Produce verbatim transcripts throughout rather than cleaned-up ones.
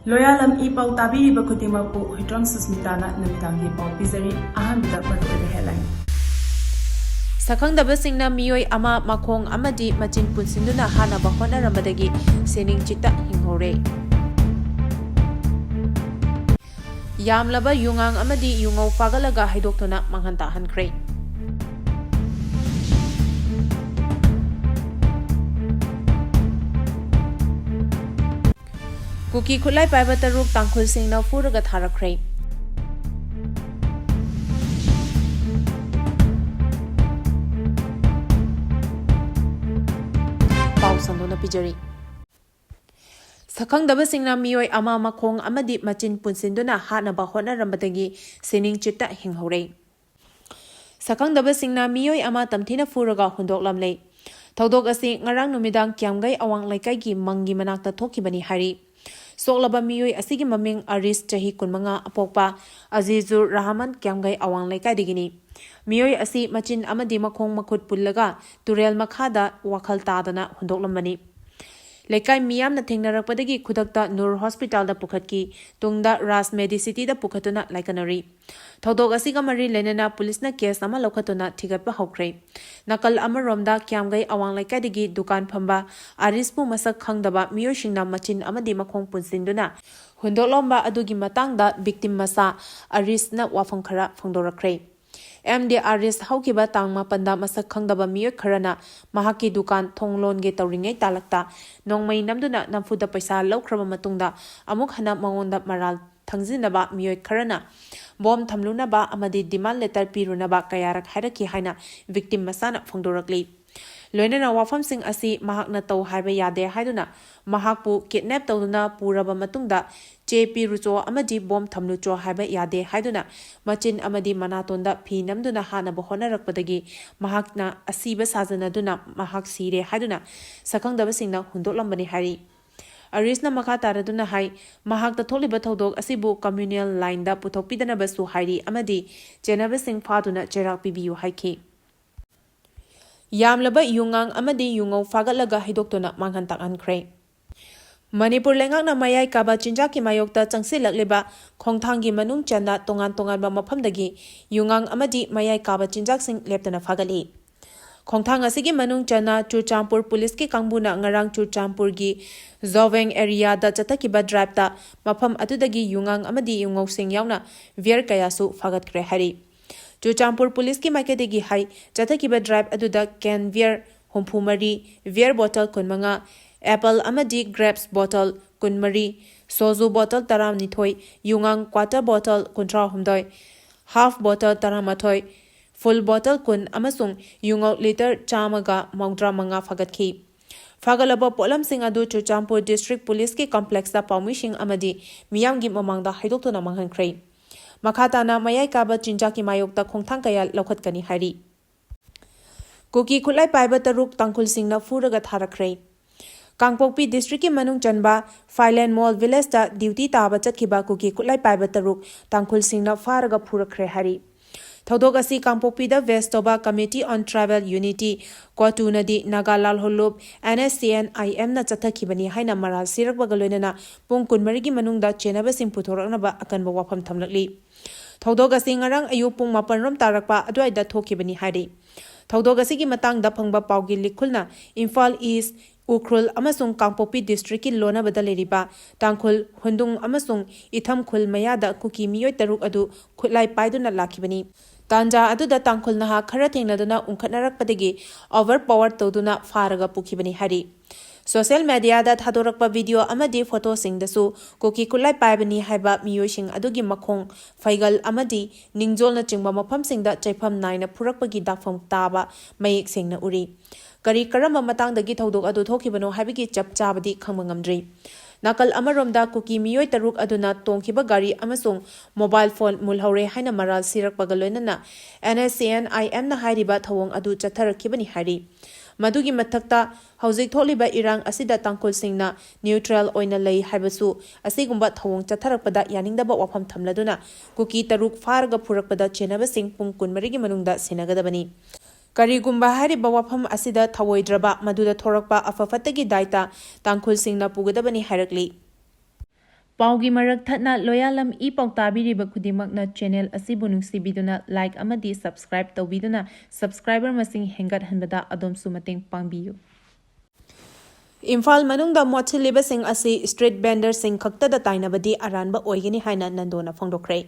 ꯂꯣꯌꯥꯂꯝ E ꯄꯥꯎ ꯇꯥꯕꯤꯔꯤꯕ ꯈꯨꯗꯤꯡꯃꯛꯄꯨ ꯍꯨꯏꯗ꯭ꯔꯣꯝ ꯁꯨꯁꯃꯤꯇꯥꯅ ꯅꯨꯃꯤꯗꯥꯡꯒꯤ ꯄꯥꯎ ꯄꯤꯖꯔꯤ꯫ ꯑꯍꯥꯟꯕꯗ ꯃꯔꯨꯑꯣꯏꯕ headline꯫ ꯁꯛꯈꯪꯗꯕꯁꯤꯡꯅ ꯃꯤꯑꯣꯏ ꯑꯃ ꯃꯈꯣꯡ ꯑꯃꯗꯤ ꯃꯆꯤꯟ ꯄꯨꯟꯁꯤꯟꯗꯨꯅ ꯍꯥꯠꯅꯕ ꯍꯣꯠꯅꯔꯝꯕꯗꯒꯤ ꯁꯤꯅꯤꯡ ꯆꯤꯠꯇ ꯍꯤꯡꯍꯧꯔꯦ꯫ ꯌꯥꯝꯂꯕ ꯌꯨꯉꯥꯡ ꯑꯃꯗꯤ ꯌꯨꯉꯧ ꯐꯥꯒꯠꯂꯒ ꯍꯩꯗꯣꯛꯇꯨꯅ ꯃꯥꯡꯍꯟ ꯇꯥꯛꯍꯟꯈ꯭ꯔꯦ꯫ ꯀꯨꯀꯤ ꯈꯨꯠꯂꯥꯏ ꯄꯥꯏꯕ ꯇꯔꯨꯛ ꯇꯥꯡꯈꯨꯜꯁꯤꯡꯅ ꯐꯨꯔꯒ ꯊꯥꯔꯛꯈ꯭ꯔꯦ꯫ ꯄꯥꯎ ꯁꯟꯗꯣꯛꯅ ꯄꯤꯖꯔꯤ꯫ ꯁꯛꯈꯪꯗꯕꯁꯤꯡꯅ ꯃꯤꯑꯣꯏ ꯑꯃ ꯃꯈꯣꯡ ꯑꯃꯗꯤ ꯃꯆꯤꯟ ꯄꯨꯟꯁꯤꯟꯗꯨꯅ ꯍꯥꯠꯅꯕ ꯍꯣꯠꯅꯔꯝꯕꯗꯒꯤ ꯁꯤꯅꯤꯡ ꯆꯤꯠꯇ ꯍꯤꯡꯍꯧꯔꯦ꯫ ꯁꯛꯈꯪꯗꯕꯁꯤꯡꯅ ꯃꯤꯑꯣꯏ ꯑꯃ ꯇꯝꯊꯤꯅ ꯐꯨꯔꯒ ꯍꯨꯟꯗꯣꯛꯂꯝꯂꯦ꯫ ꯊꯧꯗꯣꯛ ꯑꯁꯤ ꯉꯔꯥꯡ ꯅꯨꯃꯤꯗꯥꯡ ꯀ꯭ꯌꯥꯝꯒꯩ ꯑꯋꯥꯡ ꯂꯩꯀꯥꯏꯒꯤ ꯃꯪꯒꯤ ꯃꯅꯥꯛꯇ ꯊꯣꯛꯈꯤꯕꯅꯤ ꯍꯥꯏꯔꯤ꯫ ꯁꯣꯛꯂꯕ ꯃꯤꯑꯣꯏ ꯑꯁꯤꯒꯤ ꯃꯃꯤꯡ ꯑꯔꯤꯁ, ꯆꯍꯤ ꯀꯨꯟꯃꯉꯥ, ꯑꯄꯣꯛꯄ ꯑꯖꯤꯖꯨꯔ ꯔꯍꯃꯟ, ꯀ꯭ꯌꯥꯝꯒꯩ ꯑꯋꯥꯡ ꯂꯩꯀꯥꯏꯗꯒꯤꯅꯤ꯫ ꯃꯤꯑꯣꯏ ꯑꯁꯤ ꯃꯆꯤꯟ ꯑꯃꯗꯤ ꯃꯈꯣꯡ ꯃꯈꯨꯠ ꯄꯨꯜꯂꯒ ꯇꯨꯔꯦꯜ ꯃꯈꯥꯗ ꯋꯥꯈꯜ ꯇꯥꯗꯅ ꯍꯨꯟꯗꯣꯛꯂꯝꯕꯅꯤ꯫ ꯂꯩꯀꯥꯏ ꯃꯤꯌꯥꯝꯅ ꯊꯦꯡꯅꯔꯛꯄꯗꯒꯤ ꯈꯨꯗꯛꯇ ꯅꯨꯔ ꯍꯣꯁꯄꯤꯇꯥꯜꯗ ꯄꯨꯈꯠꯈꯤ꯫ ꯇꯨꯡꯗ ꯔꯥꯖ ꯃꯦꯗꯤꯁꯤꯇꯤꯗ ꯄꯨꯈꯠꯇꯨꯅ ꯂꯥꯏꯀꯠꯅꯔꯤ꯫ ꯊꯧꯗꯣꯛ ꯑꯁꯤꯒ ꯃꯔꯤ ꯂꯩꯅꯅ ꯄꯨꯂꯤꯁꯅ ꯀꯦꯁ ꯑꯃ ꯂꯧꯈꯠꯇꯨꯅ ꯊꯤꯒꯠꯄ ꯍꯧꯈ꯭ꯔꯦ꯫ ꯅꯥꯀꯜ ꯑꯃꯔꯣꯝꯗ, ꯀ꯭ꯌꯥꯝꯒꯩ ꯑꯋꯥꯡ ꯂꯩꯀꯥꯏꯗꯒꯤ ꯗꯨꯀꯥꯟ ꯐꯝꯕ ꯑꯔꯤꯁꯄꯨ ꯃꯁꯛ ꯈꯪꯗꯕ ꯃꯤꯑꯣꯏꯁꯤꯡꯅ ꯃꯆꯤꯟ ꯑꯃꯗꯤ ꯃꯈꯣꯡ ꯄꯨꯟꯁꯤꯟꯗꯨꯅ ꯍꯨꯟꯗꯣꯛꯂꯝꯕ ꯑꯗꯨꯒꯤ ꯃꯇꯥꯡꯗ victim ꯃꯆꯥ ꯑꯔꯤꯁꯅ ꯋꯥꯐꯝ ꯈꯔ ꯐꯣꯡꯗꯣꯔꯛꯈ꯭ꯔꯦ꯫ ꯑꯦꯝ ꯗꯤ ꯑꯔꯤꯁ ꯍꯧꯈꯤꯕ ꯇꯥꯡ ꯃꯥꯄꯟꯗ ꯃꯁꯛ ꯈꯪꯗꯕ ꯃꯤꯑꯣꯏ ꯈꯔꯅ ꯃꯍꯥꯛꯀꯤ ꯗꯨꯀꯥꯟ ꯊꯣꯡ ꯂꯣꯟꯒꯦ ꯇꯧꯔꯤꯉꯩ ꯇꯥꯂꯛꯇ ꯅꯣꯡꯃꯩ ꯅꯝꯗꯨꯅ ꯅꯝꯐꯨꯗ ꯄꯩꯁꯥ ꯂꯧꯈ꯭ꯔꯕ ꯃꯇꯨꯡꯗ ꯑꯃꯨꯛ ꯍꯟꯅ ꯃꯉꯣꯟꯗ ꯃꯔꯥꯜ ꯊꯪꯖꯤꯟꯅꯕ ꯃꯤꯑꯣꯏ ꯈꯔꯅ ꯕꯣꯝ ꯊꯝꯂꯨꯅꯕ ꯑꯃꯗꯤ demand letter ꯄꯤꯔꯨꯅꯕ ꯀꯌꯥꯔꯛ ꯍꯥꯏꯔꯛꯈꯤ ꯍꯥꯏꯅ victim ꯃꯆꯥꯅ ꯐꯣꯡꯗꯣꯔꯛꯂꯤ꯫ ꯂꯣꯏꯅꯅ ꯋꯥꯐꯝꯁꯤꯡ ꯑꯁꯤ ꯃꯍꯥꯛꯅ ꯇꯧ ꯍꯥꯏꯕ ꯌꯥꯗꯦ ꯍꯥꯏꯗꯨꯅ ꯃꯍꯥꯛꯄꯨ kidnap ꯇꯧꯗꯨꯅ ꯄꯨꯔꯕ ꯃꯇꯨꯡꯗ ꯆꯦ ꯄꯤꯔꯨꯆꯣ ꯑꯃꯗꯤ ꯕꯣꯝ ꯊꯝꯂꯨꯆꯣ ꯍꯥꯏꯕ ꯌꯥꯗꯦ ꯍꯥꯏꯗꯨꯅ ꯃꯆꯤꯟ ꯑꯃꯗꯤ ꯃꯅꯥꯇꯣꯟꯗ ꯐꯤ ꯅꯝꯗꯨꯅ ꯍꯥꯠꯅꯕ ꯍꯣꯠꯅꯔꯛꯄꯗꯒꯤ ꯃꯍꯥꯛꯅ ꯑꯁꯤꯕ ꯁꯥꯖꯅꯗꯨꯅ ꯃꯍꯥꯛ ꯁꯤꯔꯦ ꯍꯥꯏꯗꯨꯅ ꯁꯛꯈꯪꯗꯕꯁꯤꯡꯅ ꯍꯨꯟꯗꯣꯛꯂꯝꯕꯅꯤ ꯍꯥꯏꯔꯤ꯫ ꯑꯔꯤꯁꯅ ꯃꯈꯥ ꯇꯥꯔꯗꯨꯅ ꯍꯥꯏ, ꯃꯍꯥꯛꯇ ꯊꯣꯛꯂꯤꯕ ꯊꯧꯗꯣꯛ ꯑꯁꯤꯕꯨ communal lineꯗ ꯄꯨꯊꯣꯛꯄꯤꯗꯅꯕꯁꯨ ꯍꯥꯏꯔꯤ ꯑꯃꯗꯤ ꯆꯦꯟꯅꯕꯁꯤꯡ ꯐꯥꯗꯨꯅ ꯆꯩꯔꯥꯛ ꯄꯤꯕꯤꯌꯨ ꯍꯥꯏꯈꯤ꯫ ꯌꯥꯝꯂꯕ ꯌꯨꯉꯥꯡ ꯑꯃꯗꯤ ꯌꯨꯉꯧ ꯐꯥꯒꯠꯂꯒ ꯍꯩꯗꯣꯛꯇꯨꯅ ꯃꯥꯡꯍꯟ ꯇꯥꯛꯍꯟꯈ꯭ꯔꯦ꯫ ꯃꯅꯤꯄꯨꯔ ꯂꯩꯉꯥꯛꯅ ꯃꯌꯥꯏ ꯀꯥꯕ ꯆꯤꯟꯖꯥꯛꯀꯤ ꯃꯥꯌꯣꯛꯇ ꯆꯪꯁꯤꯜꯂꯛꯂꯤꯕ ꯈꯣꯡꯊꯥꯡꯒꯤ ꯃꯅꯨꯡ ꯆꯟꯅ ꯇꯣꯉꯥꯟ ꯇꯣꯉꯥꯟꯕ ꯃꯐꯝꯗꯒꯤ ꯌꯨꯉꯥꯡ ꯑꯃꯗꯤ ꯃꯌꯥꯏ ꯀꯥꯕ ꯆꯤꯟꯖꯥꯛꯁꯤꯡ ꯂꯦꯞꯇꯅ ꯐꯥꯒꯠꯂꯤ꯫ ꯈꯣꯡꯊꯥꯡ ꯑꯁꯤꯒꯤ ꯃꯅꯨꯡ ꯆꯟꯅ ꯆꯨꯔꯆꯥꯟꯄꯨꯔ ꯄꯨꯂꯤꯁꯀꯤ ꯀꯥꯡꯕꯨꯅ ꯉꯔꯥꯡ ꯆꯨꯔꯆꯥꯟꯄꯨꯔꯒꯤ ꯖꯣꯋꯦꯡ ꯑꯦꯔꯤꯌꯥꯗ ꯆꯠꯊꯈꯤꯕ ꯗ꯭ꯔꯥꯏꯕꯇ ꯃꯐꯝ ꯑꯗꯨꯗꯒꯤ ꯌꯨꯉꯥꯡ ꯑꯃꯗꯤ ꯌꯨꯉꯧꯁꯤꯡ ꯌꯥꯎꯅ ꯕꯤꯌꯔ ꯀꯌꯥꯁꯨ ꯐꯥꯒꯠꯈ꯭ꯔꯦ ꯍꯥꯏꯔꯤ꯫ ꯆꯨꯔꯆꯥꯟꯄꯨꯔ ꯄꯨꯂꯤꯁꯀꯤ ꯃꯥꯏꯀꯩꯗꯒꯤ ꯍꯥꯏ, ꯆꯠꯊꯈꯤꯕ ꯗ꯭ꯔꯥꯏꯕ ꯑꯗꯨꯗ ꯀꯦꯟ ꯕꯤꯌꯔ ꯍꯨꯝꯐꯨ ꯃꯔꯤ, ꯕꯤꯌꯔ ꯕꯣꯇꯜ ꯀꯨꯟꯃꯉꯥ, ꯑꯦꯄꯜ ꯑꯃꯗꯤ ꯒ꯭ꯔꯦꯞꯁ ꯕꯣꯇꯜ ꯀꯨꯟꯃꯔꯤ, ꯁꯣꯖꯨ ꯕꯣꯇꯜ ꯇꯔꯥꯅꯤꯊꯣꯏ, ꯌꯨꯉꯥꯡ ꯀ꯭ꯋꯥꯇꯔ ꯕꯣꯇꯜ ꯀꯨꯟꯊ꯭ꯔꯥꯍꯨꯝꯗꯣꯏ, ꯍꯥꯐ ꯕꯣꯇꯜ ꯇꯔꯥꯃꯥꯊꯣꯏ, ꯐꯨꯜ ꯕꯣꯇꯜ ꯀꯨꯟ ꯑꯃꯁꯨꯡ ꯌꯨꯉꯧ ꯂꯤꯇꯔ ꯆꯥꯝꯃꯒ ꯃꯧꯗ꯭ꯔꯥ ꯃꯉꯥ ꯐꯥꯒꯠꯈꯤ꯫ ꯐꯥꯒꯠꯂꯕ ꯄꯣꯠꯂꯝꯁꯤꯡ ꯑꯗꯨ ꯆꯨꯔꯆꯥꯟꯄꯨꯔ ꯗꯤꯁꯇ꯭ꯔꯤꯛ ꯄꯨꯂꯤꯁꯀꯤ ꯀꯝꯄ꯭ꯂꯦꯛꯁꯇ ꯄꯥꯎꯃꯤꯁꯤꯡ ꯑꯃꯗꯤ ꯃꯤꯌꯥꯝꯒꯤ ꯃꯃꯥꯡꯗ ꯍꯥꯏꯗꯣꯛꯇꯨꯅ ꯃꯥꯡꯍꯟꯈ꯭ꯔꯦ꯫ ꯃꯈꯥ ꯇꯥꯅ ꯃꯌꯥꯏ ꯀꯥꯕ ꯆꯤꯟꯖꯥꯛꯀꯤ ꯃꯥꯌꯣꯛꯇ ꯈꯣꯡꯊꯥꯡ ꯀꯌꯥ ꯂꯧꯈꯠꯀꯅꯤ ꯍꯥꯏꯔꯤ꯫ ꯀꯨꯀꯤ ꯈꯨꯠꯂꯥꯏ ꯄꯥꯏꯕ ꯇꯔꯨꯛ ꯇꯥꯡꯈꯨꯜꯁꯤꯡꯅ ꯐꯨꯔꯒ ꯊꯥꯔꯛꯈ꯭ꯔꯦ꯫ ꯀꯥꯡꯄꯣꯛꯄꯤ ꯗꯤꯁꯇ꯭ꯔꯤꯛꯀꯤ ꯃꯅꯨꯡ ꯆꯟꯕ ꯐꯥꯏꯂꯦꯟ ꯃꯣꯜ ꯚꯤꯂꯦꯖꯇ ꯗ꯭ꯌꯨꯇꯤ ꯇꯥꯕ ꯆꯠꯈꯤꯕ ꯀꯨꯀꯤ ꯈꯨꯠꯂꯥꯏ ꯄꯥꯏꯕ ꯇꯔꯨꯛ ꯇꯥꯡꯈꯨꯜꯁꯤꯡꯅ ꯐꯥꯔꯒ ꯐꯨꯔꯛꯈ꯭ꯔꯦ ꯍꯥꯏꯔꯤ꯫ ꯊꯧꯗꯣꯛ ꯑꯁꯤ ꯀꯥꯡꯄꯣꯛꯄꯤꯗ ꯋꯦꯁꯇꯣꯕꯥ Committee on Tribal Unity, ꯀ꯭ꯋꯥꯇꯨꯅꯗꯤ Naga ꯂꯥꯜꯍꯧꯂꯨꯞ, NSCN-IM-ꯅ ꯆꯠꯊꯈꯤꯕꯅꯤ ꯍꯥꯏꯅ ꯃꯔꯥꯜ ꯁꯤꯔꯛꯄꯒ ꯂꯣꯏꯅꯅ ꯄꯨꯡ ꯀꯨꯟꯃꯔꯤꯒꯤ ꯃꯅꯨꯡꯗ ꯆꯦꯟꯅꯕꯁꯤꯡ ꯄꯨꯊꯣꯔꯛꯅꯕ ꯑꯀꯟꯕ ꯋꯥꯐꯝ ꯊꯝꯂꯛꯂꯤ꯫ ꯊꯧꯗꯣꯛ ꯑꯁꯤ ꯉꯔꯥꯡ ꯑꯌꯨꯛ ꯄꯨꯡ ꯃꯥꯄꯟ ꯔꯣꯝ ꯇꯥꯔꯛꯄ ꯑꯗꯨꯋꯥꯏꯗ ꯊꯣꯛꯈꯤꯕꯅꯤ ꯍꯥꯏꯔꯤ꯫ ꯊꯧꯗꯣꯛ ꯑꯁꯤꯒꯤ ꯃꯇꯥꯡꯗ ꯐꯪꯕ ꯄꯥꯎꯒꯤ ꯂꯤꯈꯨꯜꯅ ꯏꯝꯐꯥꯜ ꯏꯁ, ꯎꯈ꯭ꯔꯨꯜ ꯑꯃꯁꯨꯡ ꯀꯥꯡꯄꯣꯛꯄꯤ ꯗꯤꯁꯇ꯭ꯔꯤꯛꯀꯤ ꯂꯣꯟꯅꯕꯗ ꯂꯩꯔꯤꯕ ꯇꯥꯡꯈꯨꯜ, ꯍꯨꯟꯗꯨꯡ ꯑꯃꯁꯨꯡ ꯏꯊꯝꯈꯨꯜ ꯃꯌꯥꯗ ꯀꯨꯀꯤ ꯃꯤꯑꯣꯏ ꯇꯔꯨꯛ ꯑꯗꯨ ꯈꯨꯠꯂꯥꯏ ꯄꯥꯏꯗꯨꯅ ꯂꯥꯛꯈꯤꯕꯅꯤ꯫ ꯇꯥꯟꯖꯥ ꯑꯗꯨꯗ ꯇꯥꯡꯈꯨꯜ ꯅꯍꯥ ꯈꯔ ꯊꯦꯡꯅꯗꯨꯅ ꯎꯪꯈꯠꯅꯔꯛꯄꯗꯒꯤ ꯑꯣꯚꯔ ꯄꯥꯋꯔ ꯇꯧꯗꯨꯅ ꯐꯥꯔꯒ ꯄꯨꯈꯤꯕꯅꯤ ꯍꯥꯏꯔꯤ꯫ ꯁꯣꯁꯤꯌꯦꯜ ꯃꯦꯗꯤꯌꯥꯗ ꯊꯥꯗꯣꯔꯛꯄ ꯚꯤꯗꯤꯑꯣ ꯑꯃꯗꯤ ꯐꯣꯇꯣꯁꯤꯡꯗꯁꯨ ꯀꯨꯀꯤ ꯈꯨꯠꯂꯥꯏ ꯄꯥꯏꯕꯅꯤ ꯍꯥꯏꯕ ꯃꯤꯑꯣꯏꯁꯤꯡ ꯑꯗꯨꯒꯤ ꯃꯈꯣꯡ, ꯐꯩꯒꯜ ꯑꯃꯗꯤ ꯅꯤꯡꯖꯣꯜꯅꯆꯤꯡꯕ ꯃꯐꯝꯁꯤꯡꯗ ꯆꯩꯐꯝ ꯅꯥꯏꯅ ꯐꯨꯔꯛꯄꯒꯤ ꯗꯥꯛꯐꯝ ꯇꯥꯕ ꯃꯌꯦꯛ ꯁꯦꯡꯅ ꯎꯔꯤ꯫ ꯀꯔꯤ ꯀꯔꯝꯕ ꯃꯇꯥꯡꯗꯒꯤ ꯊꯧꯗꯣꯛ ꯑꯗꯨ ꯊꯣꯛꯈꯤꯕꯅꯣ ꯍꯥꯏꯕꯒꯤ ꯆꯞ ꯆꯥꯕꯗꯤ ꯈꯪꯕ ꯉꯝꯗ꯭ꯔꯤ꯫ ꯅꯥꯀꯜ ꯑꯃꯔꯣꯝꯗ ꯀꯨꯀꯤ ꯃꯤꯑꯣꯏ ꯇꯔꯨꯛ ꯑꯗꯨꯅ ꯇꯣꯡꯈꯤꯕ ꯒꯥꯔꯤ ꯑꯃꯁꯨꯡ ꯃꯣꯕꯥꯏꯜ ꯐꯣꯟ ꯃꯨꯜꯍꯧꯔꯦ ꯍꯥꯏꯅ ꯃꯔꯥꯜ ꯁꯤꯔꯛꯄꯒ ꯂꯣꯏꯅꯅ NSCN-IM-ꯅ ꯍꯥꯏꯔꯤꯕ ꯊꯧꯑꯣꯡ ꯑꯗꯨ ꯆꯠꯊꯔꯛꯈꯤꯕꯅꯤ ꯍꯥꯏꯔꯤ꯫ ꯃꯗꯨꯒꯤ ꯃꯊꯛꯇ ꯍꯧꯖꯤꯛ ꯊꯣꯛꯂꯤꯕ ꯏꯔꯥꯡ ꯑꯁꯤꯗ ꯇꯥꯡꯈꯨꯜꯁꯤꯡꯅ ꯅ꯭ꯌꯨꯇ꯭ꯔꯦꯜ ꯑꯣꯏꯅ ꯂꯩ ꯍꯥꯏꯕꯁꯨ ꯑꯁꯤꯒꯨꯝꯕ ꯊꯧꯑꯣꯡ ꯆꯠꯊꯔꯛꯄꯗ ꯌꯥꯅꯤꯡꯗꯕ ꯋꯥꯐꯝ ꯊꯝꯂꯗꯨꯅ ꯀꯨꯀꯤ ꯇꯔꯨꯛ ꯐꯥꯔꯒ ꯐꯨꯔꯛꯄꯗ ꯆꯦꯟꯅꯕꯁꯤꯡ ꯄꯨꯡ ꯀꯨꯟꯃꯔꯤꯒꯤ ꯃꯅꯨꯡꯗ ꯁꯤꯟꯅꯒꯗꯕꯅꯤ꯫ ꯀꯔꯤꯒꯨꯝꯕ ꯍꯥꯏꯔꯤꯕ ꯋꯥꯐꯝ ꯑꯁꯤꯗ ꯊꯧꯑꯣꯏꯗ꯭ꯔꯕ, ꯃꯗꯨꯗ ꯊꯣꯔꯛꯄ ꯑꯐ ꯐꯠꯇꯒꯤ ꯗꯥꯏꯇ ꯇꯥꯡꯈꯨꯜꯁꯤꯡꯅ ꯄꯨꯒꯗꯕꯅꯤ ꯍꯥꯏꯔꯛꯂꯤ꯫ ꯄꯥꯎꯒꯤ ꯃꯔꯛ ꯊꯠꯅ ꯂꯣꯌꯥꯂꯝ ꯏ ꯄꯥꯎ ꯇꯥꯕꯤꯔꯤꯕ ꯈꯨꯗꯤꯡꯃꯛꯅ channel ꯑꯁꯤꯕꯨ ꯅꯨꯡꯁꯤꯕꯤꯗꯨꯅ like ꯑꯃꯗꯤ subscribe ꯇꯧꯕꯤꯗꯨꯅ subscriber ꯃꯁꯤꯡ ꯍꯦꯟꯒꯠꯍꯟꯕꯗ ꯑꯗꯣꯝꯁꯨ ꯃꯇꯦꯡ ꯄꯥꯡꯕꯤꯌꯨ꯫ ꯏꯝꯐꯥꯜ ꯃꯅꯨꯡꯗ ꯃꯣꯠꯁꯤꯜꯂꯤꯕꯁꯤꯡ ꯑꯁꯤ street vendorꯁꯤꯡ ꯈꯛꯇꯗ ꯇꯥꯏꯅꯕꯗꯤ ꯑꯔꯥꯟꯕ ꯑꯣꯏꯒꯅꯤ ꯍꯥꯏꯅ ꯅꯟꯗꯣꯅ ꯐꯣꯡꯗꯣꯛꯈ꯭ꯔꯦ꯫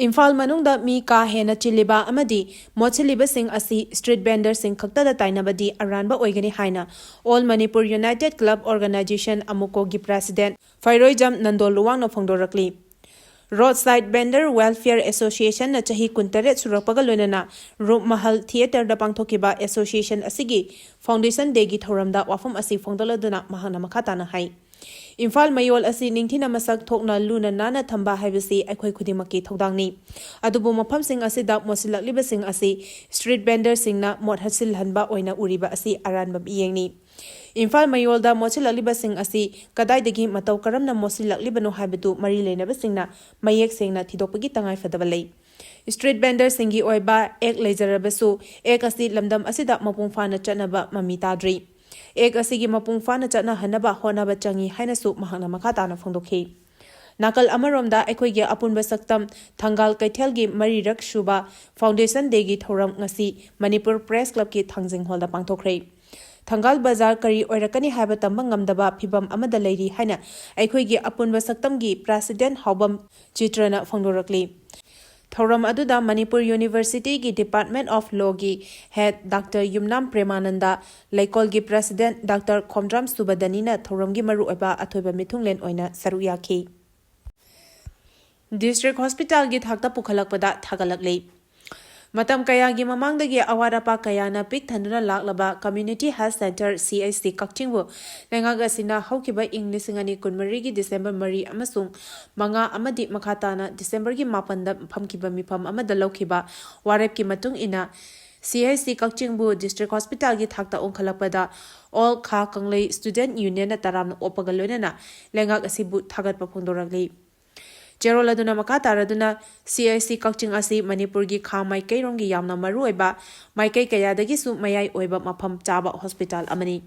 ꯏꯝꯐꯥꯜ ꯃꯅꯨꯡꯗ ꯃꯤ ꯀꯥ ꯍꯦꯟꯅ ꯆꯤꯜꯂꯤꯕ ꯑꯃꯗꯤ ꯃꯣꯠꯁꯤꯜꯂꯤꯕꯁꯤꯡ ꯑꯁꯤ street vendorꯁꯤꯡ ꯈꯛꯇꯗ ꯇꯥꯏꯅꯕꯗꯤ ꯑꯔꯥꯟꯕ ꯑꯣꯏꯒꯅꯤ ꯍꯥꯏꯅ All Manipur United Club Organization, ꯑꯃꯨꯀꯣꯒꯤ president ꯐꯩꯔꯣꯏꯖꯝ Nando ꯂꯨꯋꯥꯡꯅ ꯐꯣꯡꯗꯣꯔꯛꯂꯤ꯫ Roadside Vendor Welfare Associationꯅ ꯆꯍꯤ ꯀꯨꯟꯇꯔꯦꯠ ꯁꯨꯔꯛꯄꯒ ꯂꯣꯏꯅꯅ ꯔꯨꯞꯃꯍꯜ theatreꯗ ꯄꯥꯡꯊꯣꯛꯈꯤꯕ association ꯑꯁꯤꯒꯤ foundation dayꯒꯤ ꯊꯧꯔꯝꯗ ꯋꯥꯐꯝ ꯑꯁꯤ ꯐꯣꯡꯗꯣꯛꯂꯗꯨꯅ ꯃꯍꯥꯛꯅ ꯃꯈꯥ ꯇꯥꯅ ꯍꯥꯏ, ꯏꯝꯐꯥꯜ ꯃꯌꯣꯜ ꯑꯁꯤ ꯅꯤꯡꯊꯤꯅ ꯃꯁꯛ ꯊꯣꯛꯅ ꯂꯨꯅ ꯅꯥꯟꯅ ꯊꯝꯕ ꯍꯥꯏꯕꯁꯤ ꯑꯩꯈꯣꯏ ꯈꯨꯗꯤꯡꯃꯛꯀꯤ ꯊꯧꯗꯥꯡꯅꯤ꯫ ꯑꯗꯨꯕꯨ ꯃꯐꯝꯁꯤꯡ ꯑꯁꯤꯗ ꯃꯣꯠꯁꯤꯜꯂꯛꯂꯤꯕꯁꯤꯡ ꯑꯁꯤ street vendorꯁꯤꯡꯅ ꯃꯣꯠꯍꯟꯁꯤꯜꯍꯟꯕ ꯑꯣꯏꯅ ꯎꯔꯤꯕ ꯑꯁꯤ ꯑꯔꯥꯟꯕ ꯃꯤꯠꯌꯦꯡꯅꯤ꯫ ꯏꯝꯐꯥꯜ ꯃꯌꯣꯜꯗ ꯃꯣꯠꯁꯤꯜꯂꯛꯂꯤꯕꯁꯤꯡ ꯑꯁꯤ ꯀꯗꯥꯏꯗꯒꯤ ꯃꯇꯧ ꯀꯔꯝꯅ ꯃꯣꯠꯁꯤꯜꯂꯛꯂꯤꯕꯅꯣ ꯍꯥꯏꯕꯗꯨ ꯃꯔꯤ ꯂꯩꯅꯕꯁꯤꯡꯅ ꯃꯌꯦꯛ ꯁꯦꯡꯅ ꯊꯤꯗꯣꯛꯄꯒꯤ ꯇꯉꯥꯏ ꯐꯗꯕ ꯂꯩ꯫ Street vendorꯁꯤꯡꯒꯤ ꯑꯣꯏꯕ act ꯂꯩꯖꯔꯕꯁꯨ, act ꯑꯁꯤ ꯂꯝꯗꯝ ꯑꯁꯤꯗ ꯃꯄꯨꯡ ꯐꯥꯅ ꯆꯠꯅꯕ ꯃꯃꯤ ꯇꯥꯗ꯭ꯔꯤ꯫ Act ꯑꯁꯤꯒꯤ ꯃꯄꯨꯡ ꯐꯥꯅ ꯆꯠꯅꯍꯟꯅꯕ ꯍꯣꯠꯅꯕ ꯆꯪꯏ ꯍꯥꯏꯅꯁꯨ ꯃꯍꯥꯛꯅ ꯃꯈꯥ ꯇꯥꯅ ꯐꯣꯡꯗꯣꯛꯈꯤ꯫ ꯅꯥꯀꯜ ꯑꯃꯔꯣꯝꯗ, ꯑꯩꯈꯣꯏꯒꯤ ꯑꯄꯨꯟꯕ ꯁꯛꯇꯝ ꯊꯪꯒꯥꯜ ꯀꯩꯊꯦꯜꯒꯤ ꯃꯔꯤꯔꯛ ꯁꯨꯕ foundation dayꯒꯤ ꯊꯧꯔꯝ ꯉꯁꯤ ꯃꯅꯤꯄꯨꯔ Press Clubꯀꯤ ꯊꯥꯡꯖꯤꯡ hallꯗ ꯄꯥꯡꯊꯣꯛꯈ꯭ꯔꯦ꯫ ꯊꯪꯒꯥꯜ ꯕꯖꯥꯔ ꯀꯔꯤ ꯑꯣꯏꯔꯛꯀꯅꯤ ꯍꯥꯏꯕ ꯇꯝꯕ ꯉꯝꯗꯕ ꯐꯤꯚꯝ ꯑꯃꯗ ꯂꯩꯔꯤ ꯍꯥꯏꯅ ꯑꯩꯈꯣꯏꯒꯤ ꯑꯄꯨꯟꯕ ꯁꯛꯇꯝꯒꯤ president ꯍꯥꯎꯕꯝ ꯆꯤꯇ꯭ꯔꯅ ꯐꯣꯡꯗꯣꯔꯛꯂꯤ꯫ ꯊꯧꯔꯝ ꯑꯗꯨꯗ Manipur Universityꯒꯤ Department of Lawꯒꯤ head Doctor Yumnam ꯄ꯭ꯔꯦꯃꯥꯅꯟꯗ, ꯂꯩꯀꯣꯜꯒꯤ president Doctor Khomdram ꯁꯨꯕꯗꯅꯤꯅ ꯊꯧꯔꯝꯒꯤ ꯃꯔꯨꯑꯣꯏꯕ ꯑꯊꯣꯏꯕ ꯃꯤꯊꯨꯡꯂꯦꯟ ꯑꯣꯏꯅ ꯁꯔꯨꯛ ꯌꯥꯈꯤ꯫ District Hospitalꯒꯤ ꯊꯥꯛꯇ ꯄꯨꯈꯠꯂꯛꯄꯗ ꯊꯥꯒꯠꯂꯛꯂꯤ꯫ ꯃꯇꯝ ꯀꯌꯥꯒꯤ ꯃꯃꯥꯡꯗꯒꯤ ꯑꯋꯥꯠ ꯑꯄꯥ ꯀꯌꯥꯅ ꯄꯤꯛ ꯊꯟꯗꯨꯅ ꯂꯥꯛꯂꯕ Community Health Centre, CHC, ꯀꯛꯆꯤꯡꯕꯨ ꯂꯩꯉꯥꯛ ꯑꯁꯤꯅ ꯍꯧꯈꯤꯕ ꯏꯪ ꯂꯤꯁꯤꯡ ꯑꯅꯤ ꯀꯨꯟꯃꯔꯤꯒꯤ December ꯃꯔꯤ ꯑꯃꯁꯨꯡ ꯃꯉꯥ ꯑꯃꯗꯤ ꯃꯈꯥ ꯇꯥꯅ Decemberꯒꯤ ꯃꯥꯄꯟꯗ ꯐꯝꯈꯤꯕ ꯃꯤꯐꯝ ꯑꯃꯗ ꯂꯧꯈꯤꯕ ꯋꯥꯔꯦꯞꯀꯤ ꯃꯇꯨꯡ ꯏꯟꯅ, CHC ꯀꯛꯆꯤꯡꯕꯨ District Hospitalꯒꯤ ꯊꯥꯛꯇ ꯑꯣꯟꯈꯠꯂꯛꯄꯗ All Kha Kanglei's Students' Unionꯅ ꯇꯔꯥꯝꯅ ꯑꯣꯛꯄꯒ ꯂꯣꯏꯅꯅ ꯂꯩꯉꯥꯛ ꯑꯁꯤꯕꯨ ꯊꯥꯒꯠꯄ ꯐꯣꯡꯗꯣꯔꯛꯂꯤ꯫ ꯆꯦꯔꯣꯜ ꯑꯗꯨꯅ ꯃꯈꯥ ꯇꯥꯔꯗꯨꯅ, ꯁꯤ ꯑꯩꯆ ꯁꯤ ꯀꯛꯆꯤꯡ ꯑꯁꯤ ꯃꯅꯤꯄꯨꯔꯒꯤ ꯈꯥ ꯃꯥꯏꯀꯩꯔꯣꯝꯒꯤ ꯌꯥꯝꯅ ꯃꯔꯨꯑꯣꯏꯕ ꯃꯥꯏꯀꯩ ꯀꯌꯥꯗꯒꯤꯁꯨ ꯃꯌꯥꯏ ꯑꯣꯏꯕ ꯃꯐꯝ ꯆꯥꯕ ꯍꯣꯁꯄꯤꯇꯥꯜ ꯑꯃꯅꯤ꯫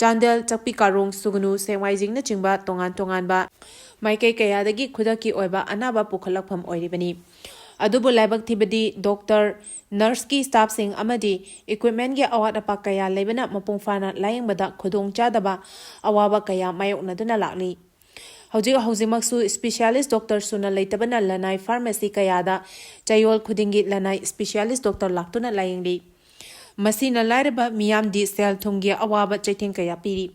ꯆꯥꯟꯗꯦꯜ, ꯆꯛꯄꯤ ꯀꯥꯔꯣꯡ, ꯁꯨꯒꯅꯨ, ꯁꯦꯛꯃꯥꯏꯖꯤꯡꯅꯆꯤꯡꯕ ꯇꯣꯉꯥꯟ ꯇꯣꯉꯥꯟꯕ ꯃꯥꯏꯀꯩ ꯀꯌꯥꯗꯒꯤ ꯈꯨꯗꯛꯀꯤ ꯑꯣꯏꯕ ꯑꯅꯥꯕ ꯄꯨꯈꯠꯂꯛꯐꯝ ꯑꯣꯏꯔꯤꯕꯅꯤ꯫ ꯑꯗꯨꯕꯨ ꯂꯥꯏꯕꯛ ꯊꯤꯕꯗꯤ ꯗꯣꯛꯇꯔ, ꯅꯔꯁꯀꯤ ꯁ꯭ꯇꯥꯐꯁꯤꯡ ꯑꯃꯗꯤ ꯏꯀ꯭ꯋꯤꯞꯃꯦꯟꯒꯤ ꯑꯋꯥꯠ ꯑꯄꯥ ꯀꯌꯥ ꯂꯩꯕꯅ ꯃꯄꯨꯡ ꯐꯥꯅ ꯂꯥꯌꯦꯡꯕꯗ ꯈꯨꯗꯣꯡꯆꯥꯗꯕ ꯑꯋꯥꯕ ꯀꯌꯥ ꯃꯥꯌꯣꯛꯅꯗꯨꯅ ꯂꯥꯛꯂꯤ꯫ ꯍꯧꯖꯤꯛ ꯍꯧꯖꯤꯛꯃꯛꯁꯨ ꯏꯁꯄꯤꯁꯤꯌꯥꯂꯤꯁ ꯗꯣꯛꯇꯔ ꯁꯨꯅ ꯂꯩꯇꯕꯅ ꯂꯅꯥꯏ ꯐꯥꯔꯃꯥꯁꯤ ꯀꯌꯥꯗ ꯆꯌꯣꯜ ꯈꯨꯗꯤꯡꯒꯤ ꯂꯅꯥꯏ ꯏꯁꯄꯤꯁꯤꯌꯥꯂꯤꯁ ꯗꯣꯛꯇꯔ ꯂꯥꯛꯇꯨꯅ ꯂꯥꯌꯦꯡꯂꯤ꯫ ꯃꯁꯤꯅ ꯂꯥꯏꯔꯕ ꯃꯤꯌꯥꯝꯗꯤ ꯁꯦꯜ ꯊꯨꯝꯒꯤ ꯑꯋꯥꯕ ꯆꯩꯊꯦꯡ ꯀꯌꯥ ꯄꯤꯔꯤ꯫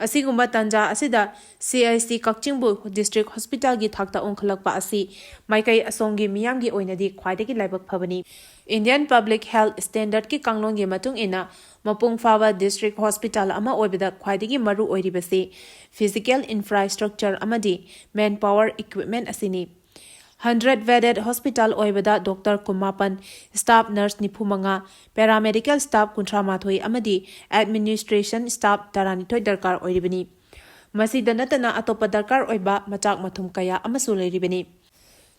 ꯑꯁꯤꯒꯨꯝꯕ ꯇꯥꯟꯖꯥ ꯑꯁꯤꯗ ꯁꯤ ꯑꯩꯆ ꯁꯤ ꯀꯛꯆꯤꯡꯕꯨ ꯗꯤꯁꯇ꯭ꯔꯤꯛ ꯍꯣꯁꯄꯤꯇꯥꯜꯒꯤ ꯊꯥꯛꯇ ꯑꯣꯟꯈꯠꯂꯛꯄ ꯑꯁꯤ ꯃꯥꯏꯀꯩ ꯑꯁꯣꯝꯒꯤ ꯃꯤꯌꯥꯝꯒꯤ ꯑꯣꯏꯅꯗꯤ ꯈ꯭ꯋꯥꯏꯗꯒꯤ ꯂꯥꯏꯕꯛ ꯐꯕꯅꯤ꯫ ꯏꯟꯗꯤꯌꯟ ꯄꯕ꯭ꯂꯤꯛ ꯍꯦꯜꯊ ꯁ꯭ꯇꯦꯟꯗꯔꯗꯀꯤ ꯀꯥꯡꯂꯣꯟꯒꯤ ꯃꯇꯨꯡ ꯏꯟꯅ ꯃꯄꯨꯡ ꯐꯥꯕ ꯗꯤꯁꯇ꯭ꯔꯤꯛ ꯍꯣꯁꯄꯤꯇꯥꯜ ꯑꯃ ꯑꯣꯏꯕꯗ ꯈ꯭ꯋꯥꯏꯗꯒꯤ ꯃꯔꯨ ꯑꯣꯏꯔꯤꯕꯁꯤ ꯐꯤꯖꯤꯀꯦꯜ ꯏꯟꯐ꯭ꯔꯥꯁ꯭ꯇ꯭ꯔꯛꯆꯔ ꯑꯃꯗꯤ ꯃꯦꯟ ꯄꯥꯋꯔ ꯏꯀ꯭ꯋꯤꯞꯃꯦꯟ ꯑꯁꯤꯅꯤ꯫ ꯍꯟꯗ꯭ꯔꯦꯠ ꯕꯦꯗꯦꯗ ꯍꯣꯁꯄꯤꯇꯥꯜ ꯑꯣꯏꯕꯗ ꯗꯣꯛꯇꯔ ꯀꯨꯟꯃꯥꯄꯟ, ꯁ꯭ꯇꯥꯐ ꯅꯔꯁ ꯅꯤꯐꯨ ꯃꯉꯥ, ꯄꯦꯔꯥꯃꯦꯗꯤꯀꯦꯜ ꯁ꯭ꯇꯥꯐ ꯀꯨꯟꯊ꯭ꯔꯥ ꯃꯥꯊꯣꯏ ꯑꯃꯗꯤ ꯑꯦꯗꯃꯤꯅꯤꯁꯇ꯭ꯔꯦꯁꯟ ꯁ꯭ꯇꯥꯐ ꯇꯔꯥꯅꯤꯊꯣꯏ ꯗꯔꯀꯥꯔ ꯑꯣꯏꯔꯤꯕꯅꯤ꯫ ꯃꯁꯤꯗ ꯅꯠꯇꯅ ꯑꯇꯣꯞꯄ ꯗꯔꯀꯥꯔ ꯑꯣꯏꯕ ꯃꯆꯥꯛ ꯃꯊꯨꯝ ꯀꯌꯥ ꯑꯃꯁꯨ ꯂꯩꯔꯤꯕꯅꯤ꯫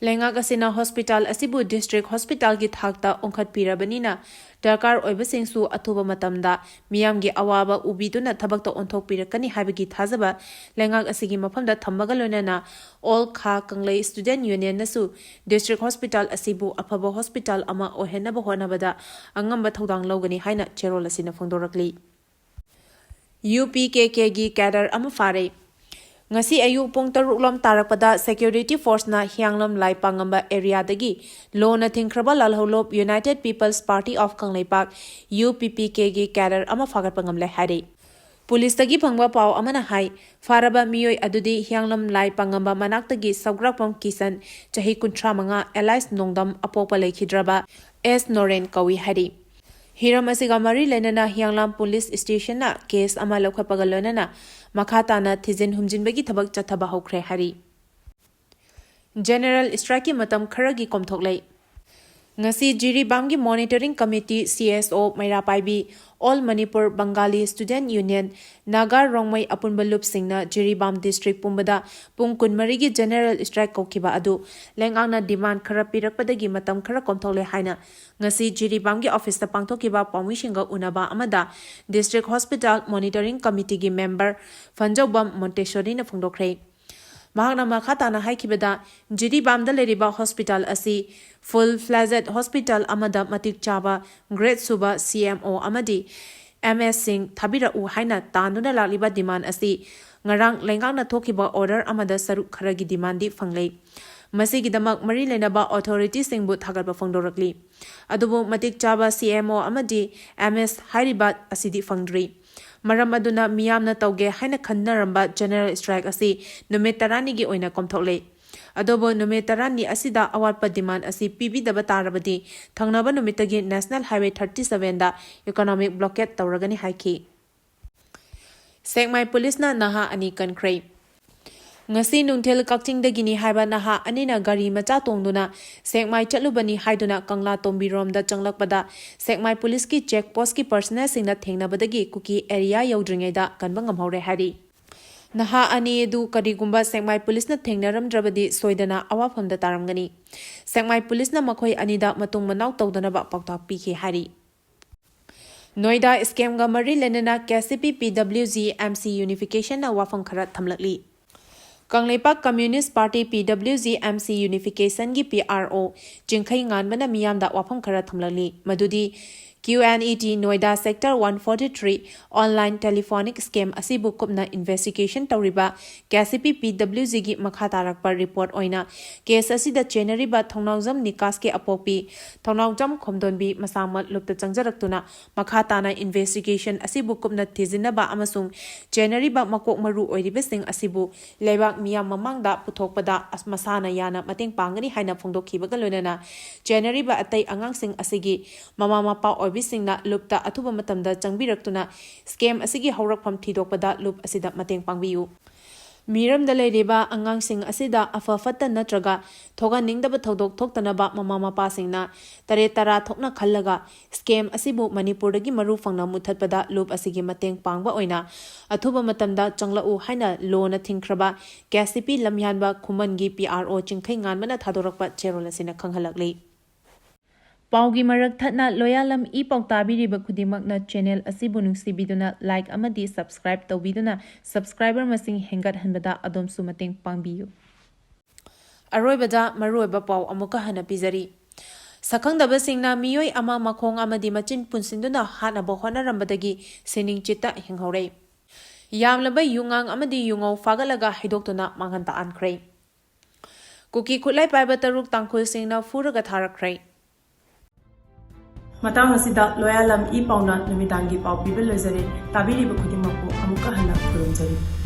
ꯂꯩꯉꯥꯛ ꯑꯁꯤꯅ ꯍꯣꯁꯄꯤꯇꯥꯜ ꯑꯁꯤꯕꯨ ꯗꯤꯁꯇ꯭ꯔꯤꯛ ꯍꯣꯁꯄꯤꯇꯥꯜꯒꯤ ꯊꯥꯛꯇ ꯑꯣꯟꯈꯠꯄꯤꯔꯕꯅꯤꯅ, ꯗꯔꯀꯥꯔ ꯑꯣꯏꯕꯁꯤꯡꯁꯨ ꯑꯊꯨꯕ ꯃꯇꯝꯗ ꯃꯤꯌꯥꯝꯒꯤ ꯑꯋꯥꯕ ꯎꯕꯤꯗꯨꯅ ꯊꯕꯛꯇ ꯑꯣꯟꯊꯣꯛꯄꯤꯔꯛꯀꯅꯤ ꯍꯥꯏꯕꯒꯤ ꯊꯥꯖꯕ ꯂꯩꯉꯥꯛ ꯑꯁꯤꯒꯤ ꯃꯐꯝꯗ ꯊꯝꯕꯒ ꯂꯣꯏꯅꯅ, ꯑꯣꯜ ꯈꯥ ꯀꯪꯂꯩ ꯁ꯭ꯇꯨꯗꯦꯟꯠ ꯌꯨꯅꯤꯌꯟꯅꯁꯨ ꯗꯤꯁꯇ꯭ꯔꯤꯛ ꯍꯣꯁꯄꯤꯇꯥꯜ ꯑꯁꯤꯕꯨ ꯑꯐꯕ ꯍꯣꯁꯄꯤꯇꯥꯜ ꯑꯃ ꯑꯣꯏꯍꯟꯅꯕ ꯍꯣꯠꯅꯕꯗ ꯑꯉꯝꯕ ꯊꯧꯗꯥꯡ ꯂꯧꯒꯅꯤ ꯍꯥꯏꯅ ꯆꯦꯔꯣꯜ ꯑꯁꯤꯅ ꯐꯣꯡꯗꯣꯔꯛꯂꯤ꯫ ꯌꯨ ꯄꯤ ꯀꯦ ꯀꯦꯒꯤ ꯀꯦꯗꯔ ꯑꯃ ꯐꯥꯔꯦ꯫ ꯉꯁꯤ ꯑꯌꯨꯛ ꯄꯨꯡ ꯇꯔꯨꯛ ꯂꯣꯝ ꯇꯥꯔꯛꯄꯗ ꯁꯦꯀ꯭ꯌꯨꯔꯤꯇꯤ ꯐꯣꯔꯁꯅ ꯍꯤꯌꯥꯡꯂꯝ ꯂꯥꯏ ꯄꯥꯡꯉꯝꯕ ꯑꯦꯔꯤꯌꯥꯗꯒꯤ ꯂꯣꯅ ꯊꯤꯡꯈ꯭ꯔꯕ Lalhouluop united people's party of Kangleipak, U P P ꯀꯦꯒꯤ ꯀꯦꯗꯔ ꯑꯃ ꯐꯥꯒꯠꯄ ꯉꯝꯂꯦ ꯍꯥꯏꯔꯤ꯫ ꯄꯨꯂꯤꯁꯇꯒꯤ ꯐꯪꯕ ꯄꯥꯎ ꯑꯃꯅ ꯍꯥꯏ, ꯐꯥꯔꯕ ꯃꯤꯑꯣꯏ ꯑꯗꯨꯗꯤ ꯍꯤꯌꯥꯡꯂꯝ ꯂꯥꯏ ꯄꯥꯡꯉꯝꯕ ꯃꯅꯥꯛꯇꯒꯤ ꯁꯧꯒ꯭ꯔꯥꯛꯄꯝ ꯀꯤꯁꯟ, ꯆꯍꯤ ꯀꯨꯟꯊ꯭ꯔꯥ ꯃꯉꯥ, ꯑꯦꯂꯥꯏꯁ ꯅꯣꯡꯗꯝ, ꯑꯄꯣꯛꯄ ꯂꯩꯈꯤꯗ꯭ꯔꯕ ꯑꯦꯁ ꯅꯣꯔꯦꯟ ꯀꯧꯏ ꯍꯥꯏꯔꯤ꯫ ꯍꯤꯔꯝ ꯑꯁꯤꯒ ꯃꯔꯤ ꯂꯩꯅꯅ ꯍꯤꯌꯥꯡꯂꯝ ꯄꯨꯂꯤꯁ ꯁ꯭ꯇꯦꯁꯟꯅ ꯀꯦꯁ ꯑꯃ ꯂꯧꯈꯠꯄꯒ ꯂꯣꯏꯅꯅ ꯃꯈꯥ ꯇꯥꯅ ꯊꯤꯖꯤꯟ ꯍꯨꯝꯖꯤꯟꯕꯒꯤ ꯊꯕꯛ ꯆꯠꯊꯕ ꯍꯧꯈ꯭ꯔꯦ ꯍꯥꯏꯔꯤ꯫ ꯖꯦꯅꯦꯔꯦꯜ ꯁ꯭ꯇ꯭ꯔꯥꯏꯛꯀꯤ ꯃꯇꯝ ꯈꯔꯒꯤ ꯀꯣꯝꯊꯣꯛꯂꯦ꯫ ꯉꯁꯤ ꯖꯤꯔꯤꯕꯥꯝꯒꯤ Monitoring Committee, C S O, ꯃꯩꯔꯥ ꯄꯥꯏꯕꯤ, All Manipur Bengali Student Union, Naga Rongmei ꯑꯄꯨꯟꯕ ꯂꯨꯞꯁꯤꯡꯅ ꯖꯤꯔꯤꯕꯥꯝ district ꯄꯨꯝꯕꯗ ꯄꯨꯡ ꯀꯨꯟꯃꯔꯤꯒꯤ general strike ꯀꯧꯈꯤꯕ ꯑꯗꯨ ꯂꯩꯉꯥꯛꯅ demand ꯈꯔ ꯄꯤꯔꯛꯄꯗꯒꯤ ꯃꯇꯝ ꯈꯔ ꯀꯣꯝꯊꯣꯛꯂꯦ ꯍꯥꯏꯅ ꯉꯁꯤ ꯖꯤꯔꯤꯕꯥꯝꯒꯤ office ꯇ ꯄꯥꯡꯊꯣꯛꯈꯤꯕ ꯄꯥꯎꯃꯤꯁꯤꯡꯒ ꯎꯅꯕ ꯑꯃꯗ District Hospital Monitoring Committee ꯒꯤ member ꯐꯟꯖꯧꯕꯝ ꯃꯣꯟꯇꯦꯁꯣꯔꯤꯅ ꯐꯣꯡꯗꯣꯛꯈ꯭ꯔꯦ꯫ ꯃꯍꯥꯛꯅ ꯃꯈꯥ ꯇꯥꯅ ꯍꯥꯏꯈꯤꯕꯗ, ꯖꯤꯔꯤꯕꯥꯝꯗ ꯂꯩꯔꯤꯕ hospital ꯑꯁꯤ full-fledged hospital ꯑꯃꯗ ꯃꯇꯤꯛ ꯆꯥꯕ grade ꯁꯨꯕ C M O ꯑꯃꯗꯤ M S ꯁꯤꯡ ꯊꯥꯕꯤꯔꯛꯎ ꯍꯥꯏꯅ ꯇꯥꯟꯗꯨꯅ ꯂꯥꯛꯂꯤꯕ demand ꯑꯁꯤ ꯉꯔꯥꯡ ꯂꯩꯉꯥꯛꯅ ꯊꯣꯛꯈꯤꯕ order ꯑꯃꯗ ꯁꯔꯨꯛ ꯈꯔꯒꯤ demand ꯗꯤ ꯐꯪꯂꯦ꯫ ꯃꯁꯤꯒꯤꯗꯃꯛ ꯃꯔꯤ ꯂꯩꯅꯕ authority ꯁꯤꯡꯕꯨ ꯊꯥꯒꯠꯄ ꯐꯣꯡꯗꯣꯔꯛꯂꯤ꯫ ꯑꯗꯨꯕꯨ ꯃꯇꯤꯛ ꯆꯥꯕ C M O ꯑꯃꯗꯤ M S ꯍꯥꯏꯔꯤꯕ ꯑꯁꯤꯗꯤ ꯐꯪꯗ꯭ꯔꯤ꯫ ꯃꯔꯝ ꯑꯗꯨꯅ ꯃꯤꯌꯥꯝꯅ ꯇꯧꯒꯦ ꯍꯥꯏꯅ ꯈꯟꯅꯔꯝꯕ general strike ꯑꯁꯤ ꯅꯨꯃꯤꯠ ꯇꯔꯥꯅꯤꯒꯤ ꯑꯣꯏꯅ ꯀꯣꯝꯊꯣꯛꯂꯦ꯫ ꯑꯗꯨꯕꯨ ꯅꯨꯃꯤꯠ ꯇꯔꯥꯅꯤ ꯑꯁꯤꯗ ꯑꯋꯥꯠꯄ demand ꯑꯁꯤ ꯄꯤꯕꯤꯗꯕ ꯇꯥꯔꯕꯗꯤ ꯊꯪꯅꯕ ꯅꯨꯃꯤꯠꯇꯒꯤ National Highway thirty seven ꯗ economic blockade ꯇꯧꯔꯒꯅꯤ ꯍꯥꯏꯈꯤ꯫ ꯁꯦꯛꯃꯥꯏ ꯄꯨꯂꯤꯁꯅ ꯅꯍꯥ ꯑꯅꯤ ꯀꯟꯈ꯭ꯔꯦ꯫ ꯉꯁꯤ ꯅꯨꯡꯊꯤꯜ ꯀꯛꯆꯤꯡꯗꯒꯤꯅꯤ ꯍꯥꯏꯕ ꯅꯍꯥ ꯑꯅꯤꯅ ꯒꯥꯔꯤ ꯃꯆꯥ ꯇꯣꯡꯗꯨꯅ ꯁꯦꯛꯃꯥꯏ ꯆꯠꯂꯨꯕꯅꯤ ꯍꯥꯏꯗꯨꯅ ꯀꯪꯂꯥꯇꯣꯝꯕꯤꯔꯣꯝꯗ ꯆꯪꯂꯛꯄꯗ ꯁꯦꯛꯃꯥꯏ ꯄꯨꯂꯤꯁꯀꯤ check post ꯀꯤ personnel ꯁꯤꯡꯅ ꯊꯦꯡꯅꯕꯗꯒꯤ ꯀꯨꯀꯤ area ꯌꯧꯗ꯭ꯔꯤꯉꯩꯗ ꯀꯟꯕ ꯉꯝꯍꯧꯔꯦ ꯍꯥꯏꯔꯤ꯫ ꯅꯍꯥ ꯑꯅꯤ ꯑꯗꯨ ꯀꯔꯤꯒꯨꯝꯕ ꯁꯦꯛꯃꯥꯏ ꯄꯨꯂꯤꯁꯅ ꯊꯦꯡꯅꯔꯝꯗ꯭ꯔꯕꯗꯤ ꯁꯣꯏꯗꯅ ꯑꯋꯥꯐꯝꯗ ꯇꯥꯔꯝꯒꯅꯤ꯫ ꯁꯦꯛꯃꯥꯏ ꯄꯨꯂꯤꯁꯅ ꯃꯈꯣꯏ ꯑꯅꯤꯗ ꯃꯇꯨꯡ ꯃꯅꯥꯎ ꯇꯧꯗꯅꯕ ꯄꯥꯎꯇꯥꯛ ꯄꯤꯈꯤ ꯍꯥꯏꯔꯤ꯫ ꯅꯣꯏꯗꯥ scam ꯒ ꯃꯔꯤ ꯂꯩꯅꯅ K C P P W G M C unification ꯅ ꯋꯥꯐꯝ ꯈꯔ ꯊꯝꯂꯛꯂꯤ꯫ Kangleipak Communist Party P W G M C unification ꯒꯤ P R O ꯆꯤꯡꯈꯩ ꯉꯥꯟꯕꯅ ꯃꯤꯌꯥꯝꯗ ꯋꯥꯐꯝ ꯈꯔ ꯊꯝꯂꯛꯂꯤ, ꯃꯗꯨꯗꯤ Q N E T ꯅꯣꯏꯗꯥ sector one forty three online telephonic scam ꯑꯁꯤꯕꯨ ꯀꯨꯞꯅ investigation ꯇꯧꯔꯤꯕ K C P P W G ꯒꯤ ꯃꯈꯥ ꯇꯥꯔꯛꯄ report ꯑꯣꯏꯅ case ꯑꯁꯤꯗ ꯆꯦꯟꯅꯔꯤꯕ ꯊꯧꯅꯥꯎꯖꯝ ꯅꯤꯀꯥꯁꯀꯤ ꯑꯄꯣꯛꯄꯤ ꯊꯧꯅꯥꯎꯖꯝ ꯈꯣꯝꯗꯣꯟꯕꯤ ꯃꯁꯥꯃꯛ ꯂꯨꯞꯇ ꯆꯪꯖꯔꯛꯇꯨꯅ ꯃꯈꯥ ꯇꯥꯅ investigation ꯑꯁꯤꯕꯨ ꯀꯨꯞꯅ ꯊꯤꯖꯤꯟꯅꯕ ꯑꯃꯁꯨꯡ ꯆꯦꯟꯅꯔꯤꯕ ꯃꯀꯣꯛ ꯃꯔꯨ ꯑꯣꯏꯔꯤꯕꯁꯤꯡ ꯑꯁꯤꯕꯨ ꯂꯩꯕꯥꯛ ꯃꯤꯌꯥꯝ ꯃꯃꯥꯡꯗ ꯄꯨꯊꯣꯛꯄꯗ ꯑꯁ-, ꯃꯁꯥꯅ ꯌꯥꯅ ꯃꯇꯦꯡ ꯄꯥꯡꯒꯅꯤ ꯍꯥꯏꯅ ꯐꯣꯡꯗꯣꯛꯈꯤꯕꯒ ꯂꯣꯏꯅꯅ ꯆꯦꯟꯅꯔꯤꯕ ꯑꯇꯩ ꯑꯉꯥꯡꯁꯤꯡ ꯑꯁꯤꯒꯤ ꯃꯃꯥ ꯃꯄꯥ ꯑꯣꯏꯕꯤꯁꯤꯡꯅ ꯂꯨꯞꯇ ꯑꯊꯨꯕ ꯃꯇꯝꯗ ꯆꯪꯕꯤꯔꯛꯇꯨꯅ scam ꯑꯁꯤꯒꯤ ꯍꯧꯔꯛꯐꯝ ꯊꯤꯗꯣꯛꯄꯗ ꯂꯨꯞ ꯑꯁꯤꯗ ꯃꯇꯦꯡ ꯄꯥꯡꯕꯤꯌꯨ꯫ ꯃꯤꯔꯝꯗ ꯂꯩꯔꯤꯕ ꯑꯉꯥꯡꯁꯤꯡ ꯑꯁꯤꯗ ꯑꯐ ꯐꯠꯇ ꯅꯠꯇ꯭ꯔꯒ ꯊꯣꯛꯍꯟꯅꯤꯡꯗꯕ ꯊꯧꯗꯣꯛ ꯊꯣꯛꯇꯅꯕ ꯃꯃꯥ ꯃꯄꯥꯁꯤꯡꯅ ꯇꯔꯦꯠ ꯇꯔꯥ ꯊꯣꯛꯅ ꯈꯜꯂꯒ scam ꯑꯁꯤꯕꯨ ꯃꯅꯤꯄꯨꯔꯗꯒꯤ ꯃꯔꯨ ꯐꯪꯅ ꯃꯨꯊꯠꯄꯗ ꯂꯨꯞ ꯑꯁꯤꯒꯤ ꯃꯇꯦꯡ ꯄꯥꯡꯕ ꯑꯣꯏꯅ ꯑꯊꯨꯕ ꯃꯇꯝꯗ ꯆꯪꯂꯛꯎ ꯍꯥꯏꯅ ꯂꯣꯅ ꯊꯤꯡꯈ꯭ꯔꯕ ꯀꯦ ꯁꯤ ꯄꯤ ꯂꯝꯌꯥꯟꯕ ꯈꯨꯃꯟꯒꯤ ꯄꯤ ꯑꯥꯔ ꯑꯣ ꯆꯤꯡꯈꯩ ꯉꯥꯟꯕꯅ ꯊꯥꯗꯣꯔꯛꯄ ꯆꯦꯔꯣꯜ ꯑꯁꯤꯅ ꯈꯪꯍꯜꯂꯛꯂꯤ꯫ ꯄꯥꯎꯒꯤ ꯃꯔꯛ ꯊꯠꯅ ꯂꯣꯌꯥꯂꯝ ꯏ ꯄꯥꯎ ꯇꯥꯕꯤꯔꯤꯕ ꯈꯨꯗꯤꯡꯃꯛꯅ channel ꯑꯁꯤꯕꯨ ꯅꯨꯡꯁꯤꯕꯤꯗꯨꯅ like ꯑꯃꯗꯤ subscribe ꯇꯧꯕꯤꯗꯨꯅ subscriber ꯃꯁꯤꯡ ꯍꯦꯟꯒꯠꯍꯟꯕꯗ ꯑꯗꯣꯝꯁꯨ ꯃꯇꯦꯡ ꯄꯥꯡꯕꯤꯌꯨ꯫ ꯑꯔꯣꯏꯕꯗ ꯃꯔꯨꯑꯣꯏꯕ ꯄꯥꯎ ꯑꯃꯨꯛꯀ ꯍꯟꯅ ꯄꯤꯖꯔꯤ꯫ ꯁꯛꯈꯪꯗꯕꯁꯤꯡꯅ ꯃꯤꯑꯣꯏ ꯑꯃ ꯃꯈꯣꯡ ꯑꯃꯗꯤ ꯃꯆꯤꯟ ꯄꯨꯟꯁꯤꯟꯗꯨꯅ ꯍꯥꯠꯅꯕ ꯍꯣꯠꯅꯔꯝꯕꯗꯒꯤ ꯁꯤꯅꯤꯡ ꯆꯤꯠꯇ ꯍꯤꯡꯍꯧꯔꯦ꯫ ꯌꯥꯝꯂꯕ ꯌꯨꯉꯥꯡ ꯑꯃꯗꯤ ꯌꯨꯉꯧ ꯐꯥꯒꯠꯂꯒ ꯍꯩꯗꯣꯛꯇꯨꯅ ꯃꯥꯡꯍꯟ ꯇꯥꯛꯍꯟꯈ꯭ꯔꯦ꯫ ꯀꯨꯀꯤ ꯈꯨꯠꯂꯥꯏ ꯄꯥꯏꯕ ꯇꯔꯨꯛ ꯇꯥꯡꯈꯨꯜꯁꯤꯡꯅ ꯐꯨꯔꯒ ꯊꯥꯔꯛꯈ꯭ꯔꯦ꯫ ꯃꯇꯥꯡ ꯑꯁꯤꯗ ꯂꯣꯌꯥꯂꯝ ꯏ ꯄꯥꯎꯅ ꯅꯨꯃꯤꯗꯥꯡꯒꯤ ꯄꯥꯎ ꯄꯤꯕ ꯂꯣꯏꯖꯔꯦ꯫ ꯇꯥꯕꯤꯔꯤꯕ ꯈꯨꯗꯤꯡꯃꯛꯄꯨ ꯑꯃꯨꯛꯀ ꯍꯟꯅ ꯈꯨꯔꯨꯝꯖꯔꯤ꯫